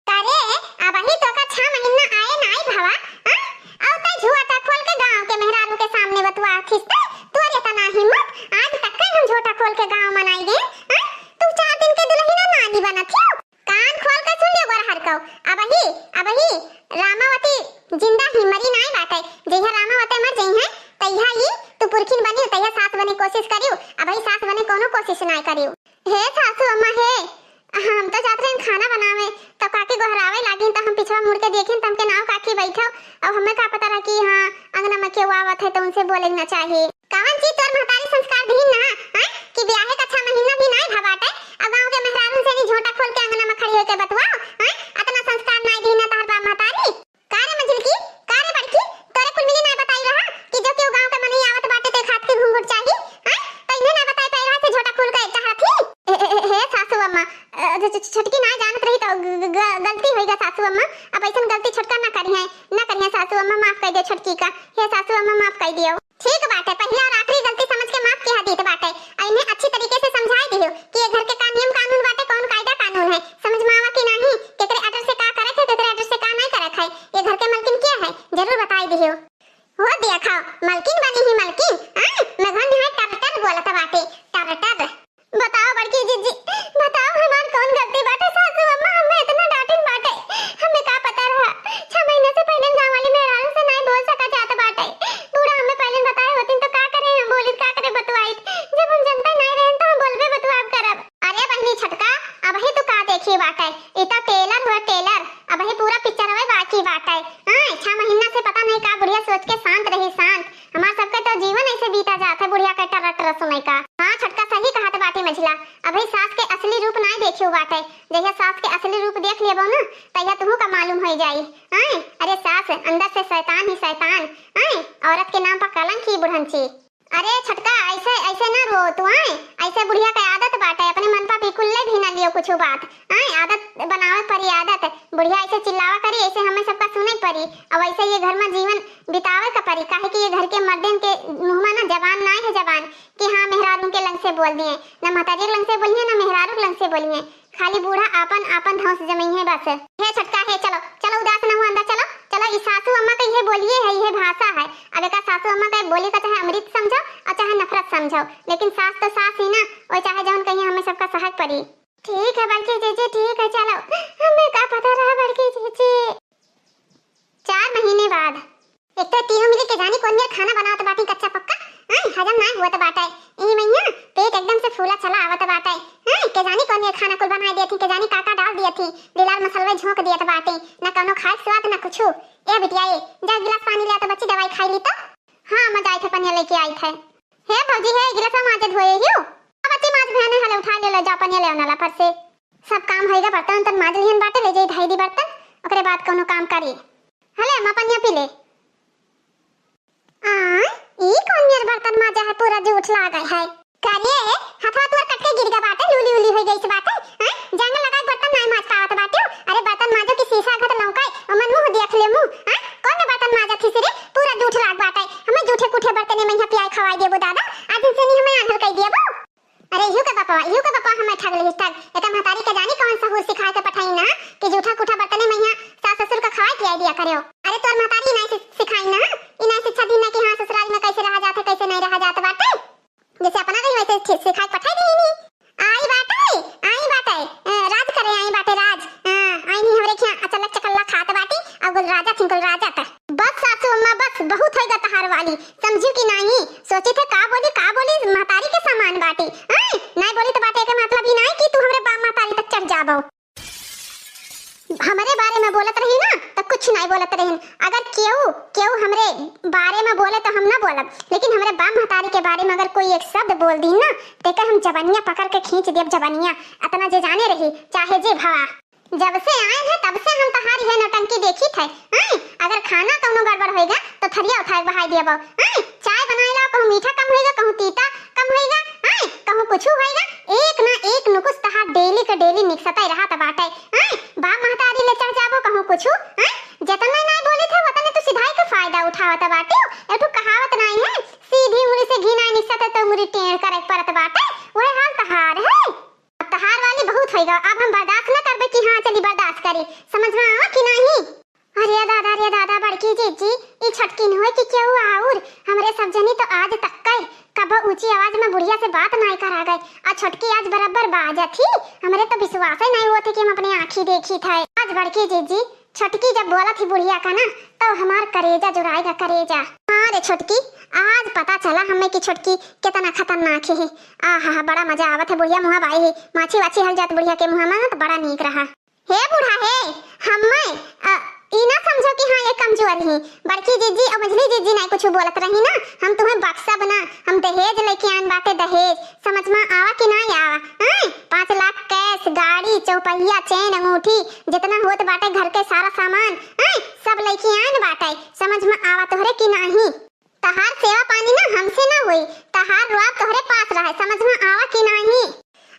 का रे, अब ही तो का छह महीना आए ना आई भवा, हाँ? और तै झूठा खोल के गांव के मेहरारू के सामने बतुआ खिस्ते, तोर इतना हिम्मत, आज तक के हम झूठा खोल के गांव मनाई गए, हाँ? तू चार दिन के दुल्हन नानी बनत हो? कान खोल के सुन लियो गोरहर को, अबही, अबही रामावती जिंदा ही, मरी नाय बाटे। जहिया रामावती मर जइहैं, तहिया ही तू पुरखिन बनियो, तहिया सास बने कोशिश करियो, अबही सास बने कोनो कोशिश नाय करियो। हे सासू अम्मा हे, हम तो जात रहन खाना बनावे, तो काकी गोहरावे लागिन, तो हम पिछवा मुड़ के देखिन, तो हमके नाव काकी बैठो, अब हमें का पता रहा कि हाँ, अंगना में केहू आवत है, तो उनसे बोले ना चाहिए। कवन चीज तोर महतारी संस्कार दीन ना, हैं? कि ब्याहे का छह महीना भी नाय भा बाटे, अब गाँव के मेहरारून से नी झोंटा खोल के अंगना में खड़ी होके बतुआओ, हैं? अतना संस्कार नाय दीन ना तहर बाप महतारी। का रे मंझिलकी, का रे बड़की, तोरे कुल मिली नाय बताई रहा कि जो केहू गाँव के मनई आवत बाटे ते खात के घूंघट चाही, हैं? तो इन्हें ना बताई पाई रहा से झोंटा खोल के चाहत ही। ए, ए, ए, हे सासू अम्मा, अ, छ-, छ-, छोटकी नाय जानत रही तो ग-, ग-, ग-, गलती होई गा सासू अम्मा, अब ऐसन गलती छोटका ना करिहैं, ना करिहैं सासू अम्मा, माफ कर दे छोटकी का, हे सासू अम्मा माफ कर दियो। ठीक बाटे, पहला और आखिरी गलती समझ के माफ किया दीत बाटे। आ इन्हें अच्छी तरीके से समझाई दियो कि ये घर के का नियम कानून बाटे, कौन कायदा कानून है, समझ में आवा कि नाही, केकरे order से का करे थे, केकरे order से का नहीं करे थे, ये घर के मलकिन क्या है, जरूर बताई दियो। हो देखा, मलकिन बनी ही मलकिन, हाँ, मगहन यहाँ टर टर बोलत बाटे, टर टर। बताओ बड़की जीजी, बताओ हमार कौन गलती बाटे सासू अम्मा, हमें इतना डांटिन बाटे, हमें का पता रहा। छह महीना से पहले गाँव वाली मेहरारू से नाई बोल सका जात बाटे। बूढ़ा हमें पहले बताए होतिन तो का करे हम बोलित, का करे बतवाइत। जब हम जनता नाई रहन तो हम बोलबे बतवाब करब। अरे बहिनी छोटका, अबही तू का देखी बाटे, ई तो trailer हुआ trailer, अबही पूरा पिक्चरवे बाकी बाटे। हाँ, छह महीना से पता नहीं का बुढ़िया सोच के शांत रही, शांत। हमार सबके तो जीवन ऐसे बीता जात है बुढ़िया के टर टर सुने का। हाँ छोटका, सही कहत बाटी मझिला, अबही सास के असली रूप नाई देखियो बाटे। जहिया सास के असली रूप देख लेबो ना, तहिया तुहू का मालूम होई जाई। आय, अरे सास, अंदर से शैतान ही शैतान। आय, औरत के नाम पर कलंक ही बुढ़ंची। अरे छोटका, ऐसे, ऐसे ना रो तू, आए? ऐसे बुढ़िया के आदत बाटे, अपने मन पर बिल्कुल ले भी ना लियो कुछ बात, आए? आदत बनावे परी, आदत। बुढ़िया ऐसे चिल्लावा करी, ऐसे हमें सबका सुने परी, और ऐसे ये घर में जीवन बितावे का परी, काहे कि ये घर के मर्दन के मुँह में ना जबान ना है, जबान कि हाँ मेहरारू के लंग से बोल दिए, ना महतारी के लंग से बोलिए, ना मेहरारू के लंग से बोलिए। खाली बूढ़ा आपन, आपन धौंस जमई है बस। हे छोटका, हे चलो, चलो उदास न हो, अंदर चलो, चलो। ई सासू अम्मा का इहे बोलिए है, इहे भाषा है। अब एका सासू अम्मा का बोली का चाहे अमृत समझो और चाहे नफरत समझो, लेकिन सास तो सास ही ना, वो चाहे जौन कहिए हमें सबका सहक परी। ठीक है बड़की जीजी, ठीक है, चलो। हमें का पता रहा बड़की जीजी। चार महीने बाद। एक तो तीनों मिली के जानी कौन मेर खाना बनावत बाटी कच्चा पक्का, आय, हजम नाय होत बाटे। ई मैया पेट एकदम से फूला चला आवत बाटे। आय, के जानी कौन मेर खाना कुल बनाए दियत ही, के जानी का का डाल दियत ही, लीलार मसलवे झोंक दियत बाटे, ना कौनो खाए के स्वाद ना कुछु। ए बिटिया ए, जा गिलास पानी ले आ तो बच्ची दवाई खाई ली तो। हाँ, अम्मा जाइत है पनिया लेके आइत है। हे भौजी हे, गिलास माजे धोए हियो। अब बच्ची माज भयाने हले उठा ले, ले जा पनिया ले आना ला पर से। सब काम होइगा, बर्तन उर्तन माज लिहन बाटे, ले जाई धई दी बर्तन, ओकरे बाद कौनो काम करी। हले अम्मा पनिया पी ले। आ, ई कौन मेर बर्तन माजा है, पूरा जूठ लागे है। करिए, हथवा तोर कट के गिर गा बाटे, लूली उली होई गई से बाटे। हैं? जंग लगा के बर्तन नाय माज पावत बाटे। अरे बर्तन माजो कि शीशा घट लौकाए, ओमन मुंह देख ले मुंह। हैं? कौन में बर्तन माजा थी रे? पूरा जूठ लाग बाटे। हमें जूठे कूठे बर्तने में यहाँ पियाई खवाई देबो दादा। आज इनसे नहीं हमें आंधर कई देबो। अरे इहू के बपवा, इहू के बपवा हमें ठग लेहिस ठग। एकर महतारी के जानी कौन सहूर सिखाए के पठाई ना कि जूठा कूठा बर्तने में यहाँ सास ससुर का खवाए पियाई दिया करेओ। अरे तोर महतारी इनाई से सिखाई ना, इनाई शिक्षा दी ना कि हाँ ससुराल में कैसे रहा जात है, कैसे नहीं रहा जात बाटे। जैसे अपना रही वैसे ठि-, सिखाए के पठाई देही नी। आई बाटे, आई बाटे, अ, राज करे आई बाटे राज। हाँ, आई नहीं हमरे खिया अचलक चकल्ला खात बाटी, अब गुल राजा थिंकुल राजा त। बस सासू अम्मा बस, बहुत होइगा तहार वाली, समझू कि नाही? सोची थे का बोली, का बोली, महतारी के समान बाटी। आय, नाय बोली तो बाटे के मतलब ही नाही कि तू हमरे बाप महतारी तक चढ़ जाबो। हमरे बारे में बोलत रही ना तो कुछ नाही बोलत रही। अगर केहू, केहू हमरे बारे में बोले तो हम ना बोलब, लेकिन हमरे बाप महतारी के बारे में अगर कोई एक शब्द बोल दी ना, तेके हम जबनिया पकड़ के खींच देब जबनिया। अतना जे जाने रही, चाहे जे भवा। जब से आए हैं तब से हम तहार यह नौटंकी देखी थे। हैं? अगर खाना कौनो गड़बड़ होएगा तो थरिया उठाए के बहाई दिया बाऊ। हैं? चाय बनाए ला कहूँ मीठा कम होएगा, कहूँ तीता कम होएगा, हैं? कहूँ कुछ होएगा, एक ना एक नुकुस तहार डेली के डेली निकसते रहत बाटे। हैं? बाप महतारी ले चढ़ जाबो कहूँ कुछ। हैं? जतने ना बोले थे वतने तो सिधाई के फायदा उठावत बाटे। एक ठो कहावत नाही है, सीधी उंगली से घी ना निकसत तो उंगली टेढ़ करे के पड़त बाटे। वह हाल तहार है। अब तहार वाली बहुत होइगा, अब हम बर्दाश्त न करबे कि हाँ चली बर्दाश्त करी, समझ में आवा कि नाही? अरे दादा, अरे दादा, बड़की जीजी, ई छोटकी न होय कि केहू आउर, हमरे सब जनी तो आज तक के कबो ऊंची आवाज में बुढ़िया से बात नाही करा गए, आ छोटकी आज बराबर बाजत ही, हमरे तो विश्वास ही नाही होत है कि हम अपने आँखी देखी थे। आज बड़की जीजी, छोटकी जब बोलत ही बुढ़िया का ना, तो हमार करेजा जुड़ाएगा, करेजा। हाँ रे छोटकी, आज पता चला हमें कि छोटकी कितना खतरनाक ही। आहा, बड़ा मजा आवत है, बुढ़िया मुँह बाई ही, माछी वाछी हल जात बुढ़िया के मुँह में ना, तो बड़ा नीक रहा। हे बूढ़ा हे, हमें, अ, ई ना समझो कि हाँ ये कमजोर ही। बड़की जीजी और मझली जीजी ना कुछ बोलत रही ना, हम तुम्हें बक्सब ना, हम दहेज लेके आन बाटे, दहेज। समझ में आवा कि ना आवा? हैं? पाँच लाख कैश, गाड़ी, चौपहिया, चेन, अंगूठी, जितना होत बाटे घर के सारा सामान, हैं? सब लेके आन बाटे। समझ में आवा तोहरे कि नाही? तहार सेवा पानी ना हमसे ना होई, तहार रुआब तोहरे पास रहे। समझ में आवा कि नाही?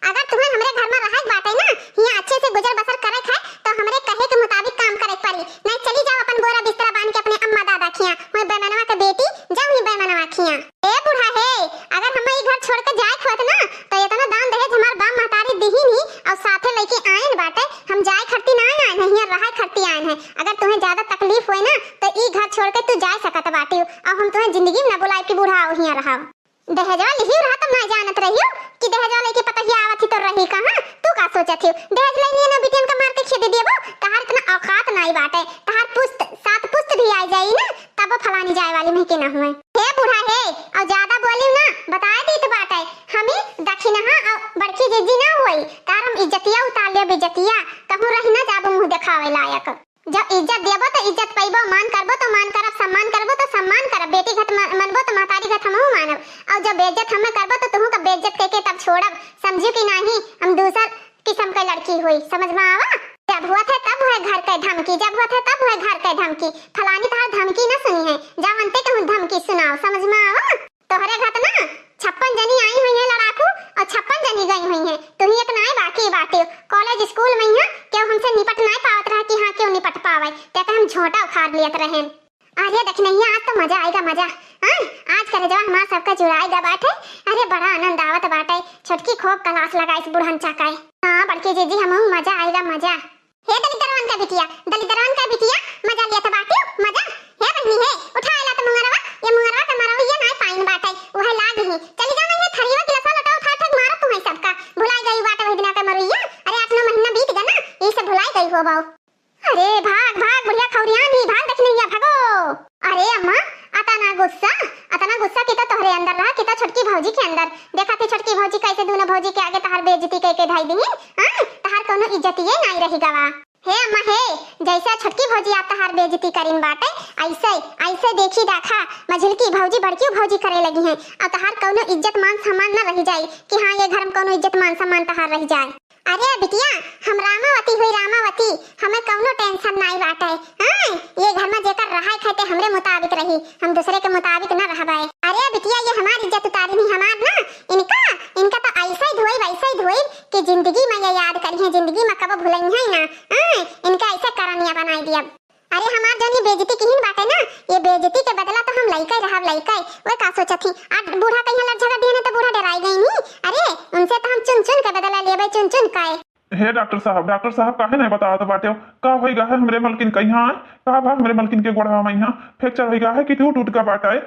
अगर तुम्हें हमरे घर में रहे के बाटे ना, हियाँ अच्छे से गुजर बसर करे के है, तो हमरे कहे के मुताबिक काम करे के पड़ी। नहीं चली जाओ अपन बोरा बिस्तरा बांध के अपने अम्मा दादा खिया, वही बैमनवा के बेटी, जाओ ही बैमनवा खिया। ए बूढ़ा हे, अगर हम ई घर छोड़ के जाए के होत ना, तो इतना दान दहेज हमार बाप महतारी दिहिन ही और साथे लेके आयन बाटे। हम जाए खरती ना आयन है, हियाँ रहे खरती आयन है। अगर तुम्हें ज्यादा तकलीफ होए ना, तो ई घर छोड़ के तू जाए सकत बाटी, और हम तुम्हें जिंदगी में ना बुलाए कि बूढ़ा आओ हियाँ रहो। दहेजवा लिहियो रहा तब ना जानत रहियो कि दहेजवा लेके पतहिया आवत ही तो रही कहाँ? तू का सोचत हियो? दहेज लेनी है ना बिटियन का मार के खेदे देबो? तहार इतना औकात नाई बाटे। तहार पुस्त, सात पुस्त भी आ जाई ना, तब फलानी जाए वाली नहीं के ना हुए। हे बूढ़ा हे, और ज्यादा बोलियो ना, बताए दीत बाटे। हमी दखिनहा और बड़की जीजी ना होई, तार हम इज्जतिया उतार लेब, इज्जतिया। कहूँ रही ना जाबो मुँह देखावे लायक। जब इज्जत देबो तो इज्जत पइबो, मान करबो तो मान करब, सम्मान करबो तो सम्मान करब, बेटी घत म-, मनबो तो महतारी घत हमहू मानब। और जब बेइज्जत हमें करबो तो तुहू का बेइज्जत कइके तब छोड़ब, समझियो कि नाही? हम दूसर किस्म के लड़की हुई, समझ में आवा? जब हुआ थे तब हुए घर के धमकी, जब हुआ थे तब हुए घर के धमकी, फलानी तहार धमकी न सुनी है, जा वनते कहूँ धमकी सुनाओ, समझ में आवा? तोहरे घर त ना छप्पन जनी आई हुई हैं लड़ाकू, और छप्पन जनी गई हुई हैं। तुही एक नाय बाकी बाटे। कॉलेज स्कूल में यहाँ केहू हमसे निपट नाय पावत रहा कि हाँ, केहू निपट पावे। ते हम झोंटा उखाड़ लियत रहेन। अरे दखिनैया, आज तो मजा आएगा, मजा। हाँ, आज करेजवा हमार सबका जुड़ाएगा बाटे। अरे बड़ा आनंद आवत बाटे। छोटकी खूब क्लास लगाइस बुढ़न चाकाए। हाँ बड़की जीजी, हमहू मजा आएगा, मजा। हे दलिद्रवन का बिटिया, दलिद्रवन का बिटिया, मजा लियत बाटियो, मजा। हे बहिनी हे, उठा आला त मुंगरवा, ये मुंगरवा त मरवैया नाय पाइन बाटे, उहे लाग ही। चली जा नहीं, थरिया गिलासा लोटा उठा उठा के मारत तुम्हें सबका। भुलाई गई बाटे वही दिना के मरवैया। अरे आठ नौ महीना बीत गया ना, यही से भुलाई गई हो बाऊ। अरे भाग भाग बुढ़िया खौरियान ही, भाग दखिनैया, भागो। अरे अम्मा, अतना गुस्सा, अतना गुस्सा कि तो तोहरे अंदर रहा कि तो छोटकी भौजी के अंदर। देखा थी छोटकी भौजी कैसे दोनों भौजी के आगे तहार बेइज्जती कह के धाई दीही। हाँ, तहार कौनो इज्जतिये नाई रही गवा। हे अम्मा हे, जैसे छोटकी भौजी आप तहार बेइज्जती करीन बाटे, ऐसे, ऐसे देखी देखा, मझिलकी भौजी बड़की भौजी करे लगी हैं, और तहार कौनो इज्जत मान सम्मान न रह जाई कि हाँ, ये घर में कौनो इज्जत मान सम्मान तहार रह जाए। अरे बिटिया, हम रामावती हुई रामावती, हमें कौनो tension नाई बाटे। हाँ, ये घर में जेकर रहाई खाते हमरे मुताबिक रही, हम दूसरे के मुताबिक न रहबे। अरे बिटिया, ये हमार इज्जत उतारी नहीं हमार ना, इनका, इनका तो ऐसा ही धोइब, ऐसा ही धोइब कि जिंदगी में ये याद करिए, जिंदगी में कबो भुलइहे ना। हाँ, इनका ऐसे करनिया बनाई दिया। अरे हमार जौन ये बेइज्जती किहिन बाटे ना, ये बेइज्जती के बदला तो हम लइके रहब, लइके। वे का सोचत ही? आज बूढ़ा कहिया लड़ झगड़ दिए तो बूढ़ा डराई गई नी। अरे उनसे तो हम चुन चुन के बदला लेबे, चुन चुन के। हे डॉक्टर साहब, डॉक्टर साहब काहे नहीं बतावत बाटे? का होई गा है हमरे मलकिन कहिया है? का भा हमरे मलकिन के गोड़वा में यहाँ fracture होई गा है कि टूट टूट का बाटे?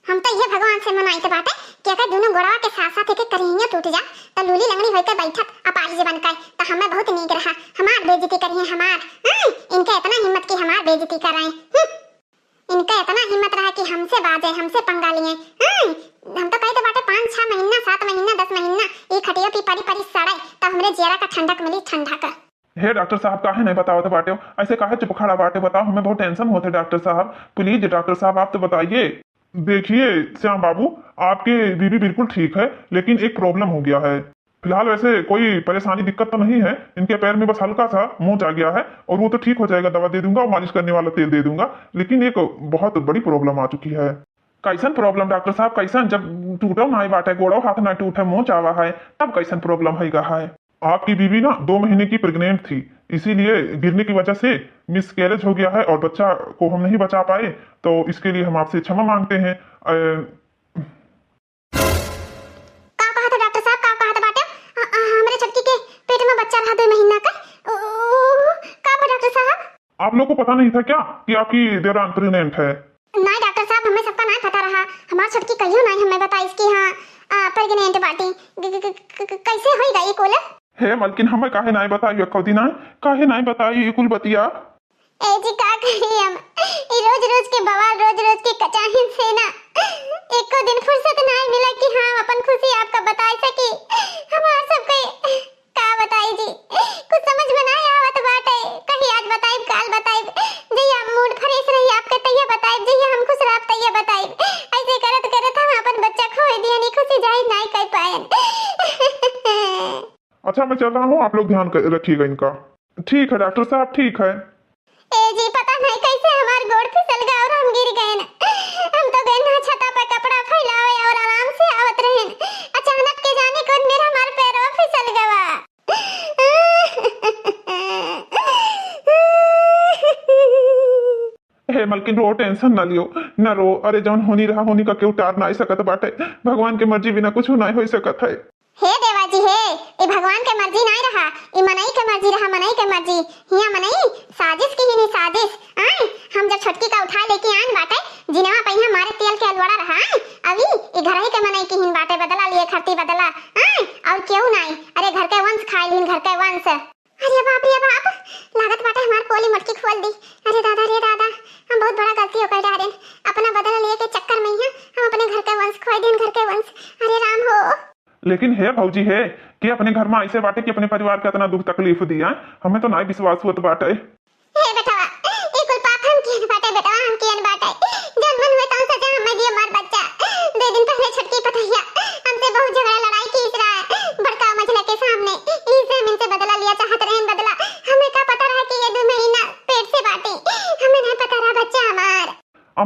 हम तो ये भगवान से मनाइत बाटे कि अगर दोनों गोड़वा के साथ साथ एक करिहिया टूट जा, तो लूली लंगड़ी होके बैठत अपाहिज बनके, तो हमें बहुत नीक रहा। हमार बेइज्जती करिए हमार। हाँ, इनके इतना हिम्मत कि हमार बेइज्जती कराए। हम्म, इनके इतना हिम्मत रहा कि हमसे बाजे, हमसे पंगा लिए। हाँ, हम तो कही तो बाटे पाँच छह महीना, सात महीना, दस महीना ई खटिया पे परी परी सड़े, तो हमरे जियरा का ठंडक मिली, ठंडक। हे डॉक्टर साहब, काहे नहीं बतावत बाटे? ऐसे काहे चुप खड़ा बाटे? बताओ, हमें बहुत tension होत है डॉक्टर साहब। Please डॉक्टर साहब, आप तो बताइए। देखिए श्याम बाबू, आपके बीबी बिल्कुल ठीक है, लेकिन एक problem हो गया है। फिलहाल वैसे कोई परेशानी, दिक्कत तो नहीं है, इनके पैर में बस हल्का सा मोच आ गया है और वो तो ठीक हो जाएगा, दवा दे दूंगा और मालिश करने वाला तेल दे दूंगा, लेकिन एक बहुत बड़ी problem आ चुकी है। कैसन problem डॉक्टर साहब, कैसन? जब टूटो नाई बाटे, गोड़ो हाथ ना टूटे, मोच आवा है, तब कैसन problem है गा है? आपकी बीवी ना दो महीने की pregnant थी, इसीलिए गिरने की वजह से miscarriage हो गया है और बच्चा को हम नहीं बचा पाए, तो इसके लिए हम आपसे क्षमा मांगते हैं। अ, का कहा था डॉक्टर साहब, का कहा था बाटे? अ, अ, हमरे छटकी के पेट में बच्चा रहा दो महीना का। ओ, का बा डॉक्टर साहब? आप लोग को पता नहीं था क्या कि आपकी देवरान pregnant है? नाई डॉक्टर साहब, हमें सबका नाई पता रहा। हमार छटकी कहियो नाई हमें बताइस कि हाँ, आ, pregnant बाटी। क-, क-, क-, क-, कैसे होई गई कुल? हे मलकिन, हमें काहे नाई बताई एको दिन, काहे नाई बताई ई कुल बतिया? ए जी, का कही हम, ई रोज रोज के बवाल, रोज रोज के कचाहिन से ना एको दिन फुर्सत नाई मिला कि हम अपन खुशी आपका बताई सकी। हमार सबके का बताई जी, कुछ समझ में नाई आवत बाटे। कहीं आज बताइब, काल बताइब, जहिया mood fresh रही आपके तहिया बताइब, जहिया हम खुश रहब तहिया बताइब। ऐसे करत करत हम अपन बच्चा खोए दियनी, खुशी जाहिर नाई कर पायन। अच्छा, मैं चल रहा हूँ, आप लोग ध्यान कर, रखिएगा इनका। ठीक है डॉक्टर साहब, ठीक है। ए जी, पता नहीं कैसे हमार गोड़ फिसल गया और हम गिर गए न। हम तो गए ना छता पे कपड़ा फैलावे और आराम से आवत रहेन, अचानक के जाने कौन मेरा हमार पैरवा फिसल गवा। हे मलकिन, रो, tension ना लियो, ना रो। अरे, जौन होनी रहा, होनी का केहू टार नाई सकत बाटे। भगवान के मर्जी बिना कुछ नाई हो सकत है। हे देवा जी हे, ई भगवान के मर्जी नाई रहा, ई मनई के मर्जी रहा, मनई के मर्जी। हिया मनई साजिश किहिन ही, साजिश। आय, हम जब छोटकी का उठा लेके आन बाटे, जिनवा पहिया मारे तेल के अलवड़ा रहा, आय, अभी ई घरही के मनई किहिन बाटे, बदला लिए खरती बदला। आय, और केहू नाई, अरे घर के वंश खाए लिहिन, घर के वंश। अरे बाप रे बाप, लागत बाटे हमार पोली मोटकी खोल दी। अरे दादा रे दादा, हम बहुत बड़ा गलती हो गई डारेन, अपना बदला लिए के चक्कर में ही हम अपने घर के वंश खोए दिहिन, घर के वंश। अरे राम हो। लेकिन हे भौजी हे, के अपने घर में ऐसे बाटे कि अपने परिवार के इतना दुख तकलीफ दिया? हमें तो नाई विश्वास होत बाटे। हे बेटवा, ई कुल पाप हम कियन बाटे बेटवा, हम कियन बाटे। जौन मन हुए तौन सजा हमें दिए मार बच्चा। दो दिन पहले छोटकी पतोहिया हमसे बहुत झगड़ा लड़ाई की इस रहा है, बड़का मझला के सामने। इसे हम इनसे बदला लिया चाहत रहेन बदला। हमें का पता रहा कि ये दो महीना पेट से बाटी। हमें नहीं पता रहा बच्चा हमार।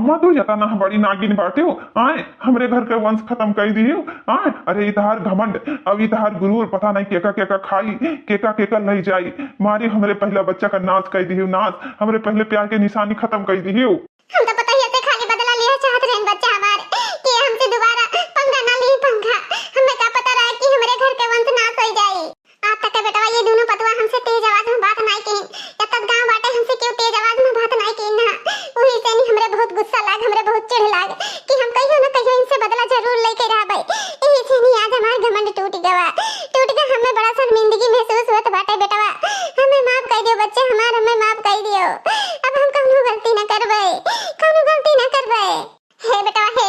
माँ, तू यतना बड़ी नागिन बाटेउ, आए, हमरे घर के वंश खतम कइ दिहेउ, आए, अरे, ई तहार घमंड, अब ई तहार गुरूर, पता नहीं केका केका खाई, केका केका लइ जाई, मारे हमरे पहिला बच्चा का नाश कइ दिहेउ, नाश, हमरे पहिले प्यार के निशानी खतम कइ दिहेउ। हम तो पता ही ऐसे खाली बदला लिया चाहत रहन बच्चा हमार, कि हमसे दोबारा पंगा ना ली, पंगा, हमें का पता रहा कि हमरे घर के वंश नाश होइ जाई। आज तक बेटवा ये दोनों पतवा हमसे तेज आवाज में बात नाई कहिन। एतत गाँव बाटे हमसे केहू तेज आवाज में बात नाई कहिन ना। वही से नहीं हमरे बहुत गुस्सा लाग, हमरे बहुत चिढ़ लाग कि हम कहियो न कहियो इनसे बदला जरूर लेके रहबे। यही से नहीं आज हमार घमंड टूट गवा, टूट गवा। हमें बड़ा शर्मिंदगी महसूस होत बाटे बेटवा, हमें माफ कर दियो बच्चे हमार, हमें माफ कर दियो। अब हम कौनो गलती न करबे, कौनो गलती न करबे। हे बेटवा हे,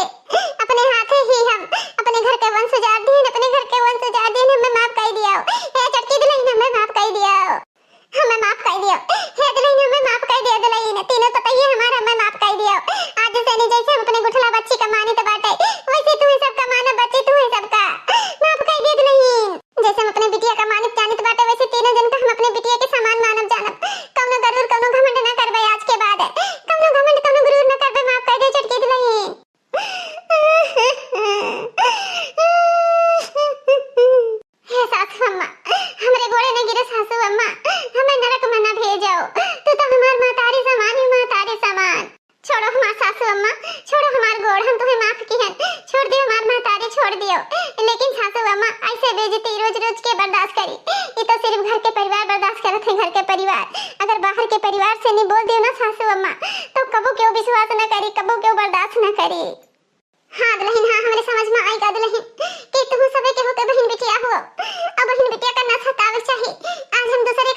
अपने हाथे ही हम अपने घर के वंश उजाड़ दिहन, अपने घर के वंश उजाड़ दिहन, हमें माफ कर दियो। हे छोटकी दुल्हन, हमें माफ कर दियो, हमें माफ कर दियो। हे दुल्हन, हमें माफ कर दियो दुल्हन, तीनों पतोहिए हमार, हमें माफ कर दियो। आज से नहीं जैसे हम अपने गुठला बच्ची का मानित बाटे, वैसे तू ही सबका माना बच्ची, तू ही सबका। माफ कर दियो दुल्हन। जैसे हम अपने बिटिया का मानित जानित बाटे, वैसे तीनों जन का हम अपने बिटिया के समान मानब जानब। कौनो गरूर, कौनो घमंड ना करबे आज के बाद। कौनो घमंड, कौनो गरूर ना करबे, माफ कर दे छोटकी दुल्हन। हे सासू अम्मा, हमरे गोड़े न गिरो सासू अम्मा, हमें नरक में ना भेजो। तू तो हमार महतारी समान ही महतारी समान। छोड़ो हमार सासू अम्मा, छोड़ो हमार गोड़, हम तुम्हें माफ किहन, छोड़ दियो हमार महतारी, छोड़ दियो। लेकिन सासू अम्मा, ऐसे बेइज्जती रोज रोज के बर्दाश्त करी? ये तो सिर्फ घर के परिवार बर्दाश्त करत है, घर के परिवार। अगर बाहर के परिवार से नहीं बोल दियो ना सासू अम्मा, तो कबो क्यों विश्वास न करी, कबो क्यों बर्दाश्त न करी। हाँ दुल्हन, हाँ, हमरे समझ में आई गा दुल्हन कि तुहू सबे केहू के बहिन बिटिया हो, अब बहिन बिटिया का ना सतावे चाही। आज हम दूसरे